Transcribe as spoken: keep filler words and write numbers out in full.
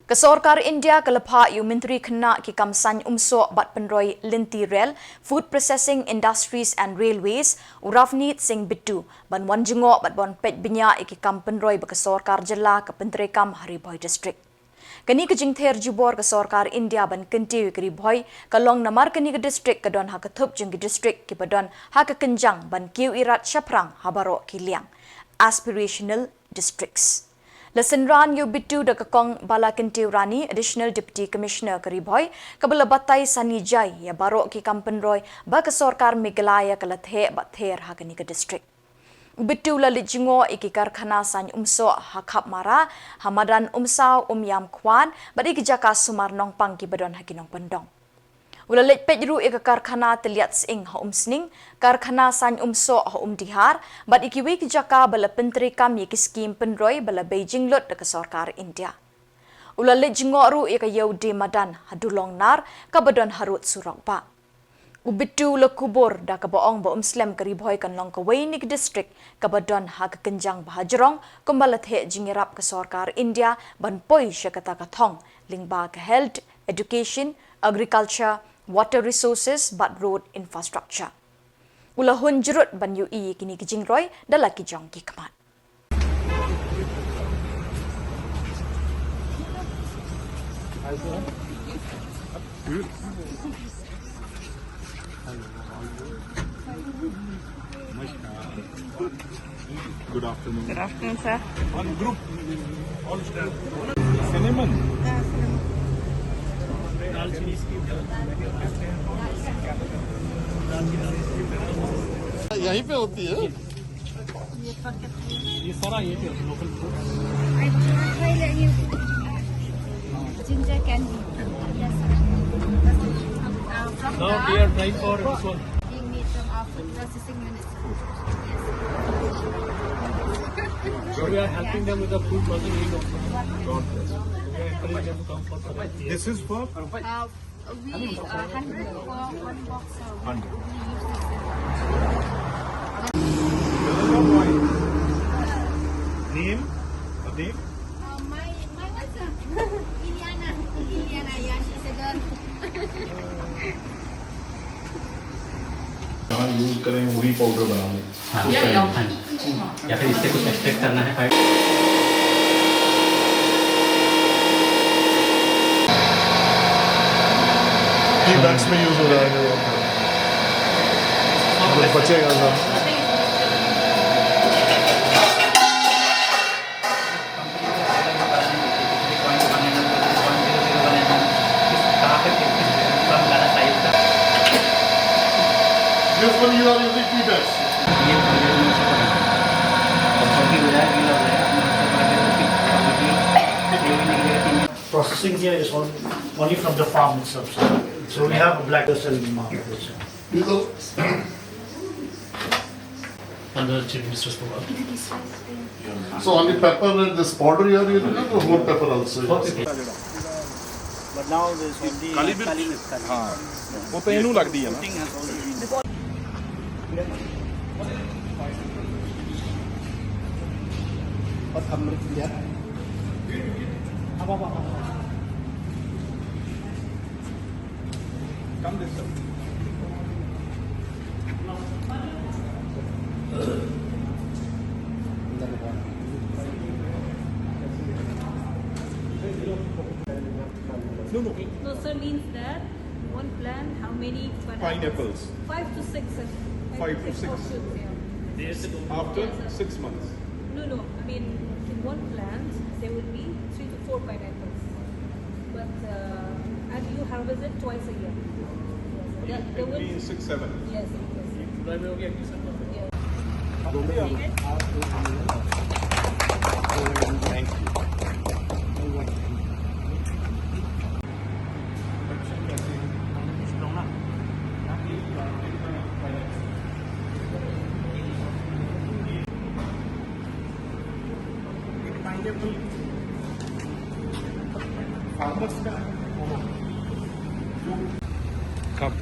Ka Sorkar India ka la phah ïa u Myntri Khynnah ki kam Saiñ Umsoh bad Pynroi Lynti Rel, Food Processing Industries and Railways, u Ravneet Singh Bittu, ban wan jngoh bad ban peit bniah ïa ki kam pynroi ba ka Sorkar Jylla ka pyntreikam ha Ri Bhoi District. Kane ka jingther jubor ka Sorkar India ban kyntiew ïa ka Ri Bhoi ka long namar kane ka district ka don ha ka thup jong ki district kiba don ha ka kynjang ban kiew irat shaphrang ha baroh ki liang, aspirational districts. La synran ïa u Bittu da ka Kong Bala Kyntew Rani, Additional Deputy Commissioner ka Ri Bhoi, kaba la batai sani jai ïa baroh ki kam pynroi ba ka Sorkar Meghalaya ka la theh bad ther ha kane ka district. U Bittu u la leit jngoh ïa ki karkhana saiñ umsoh ha Khapmara, ha madan Umsaw Umïam Khwan bad ïa ki jaka sumar nongpang kiba don ha ki nongpyndong. U la leit peit ruh ïa ka karkhana tylliat sying ha Umsning, karkhana saiñ umsoh ha Umdihar bad ïa kiwei ki jaka ba la pyntreikam ïa ki skhim pynroi ba la bei jinglut da ka Sorkar India. U la leit jngoh ruh ïa ka Ïew Die Madan ha Dulong Nar kaba don harud surok bah. U Bittu u la kubur da kaba ong ba um slem ka Ri Bhoi kan long kawei na ki district kaba don ha ka kynjang ba hajrong kumba la theh jingïarap ka Sorkar India ban poi sha kata ka thong lyngba ka health, education, agriculture, water resources bad road infrastructure. U la hun jrut ban ïohi ïa kine ki jingroi da la ki jong ki khmat. Good afternoon. Good afternoon, sir. One group. All stand. Cinnamon. यहीं पे होती है। ये सारा ये पे लोकल फ्रूट। Ginger candy. Yes, sir. Now we are trying for this one. Being made from our food processing unit, sir. Yes. So we are helping them with the food processing unit. We are encouraging them to come for the This is for? Uh, we, uh, hundred for one box, sir. Hundred. Name? Her name? Uh, my, my wife, sir. Iliana. Iliana, yeah, she's a girl. यहाँ यूज़ करें, वही पाउडर बना लें। हाँ, या, या। हाँ जी। या फिर इससे कुछ एक्सट्रैक्ट करना है, फाइबर। ये बैग्स में यूज़ हो जाएगा। बचेगा सब। This one you are using tea bags. Processing here is on, only from the farm itself, sir. So we have a black vessel in the market also. Under Chief Minister's program. So only pepper and this powder you are using, or whole pepper also? But now this only Kali mirch. Kali mirch, Kali. हाँ, वो तो ਇਹਨੂੰ ਲੱਗਦੀ ਹੈ ਨਾ। Coating has already been done. और हम लोग किया। अब, अब, अब, अब। Come this way. No, no. No, sir, means that you won't plant how many pineapples? Pineapples. Five to six, sir. Five to six. Five to six. After six months. No, no. I mean, in one plant, there will be three to four pineapples. But, uh, and you harvest it twice a year. Yes. There, there will Between six, seven. Yes, yes. July में हो गया, अगले साल में। Yes. Thank you. Farmers का है। कब?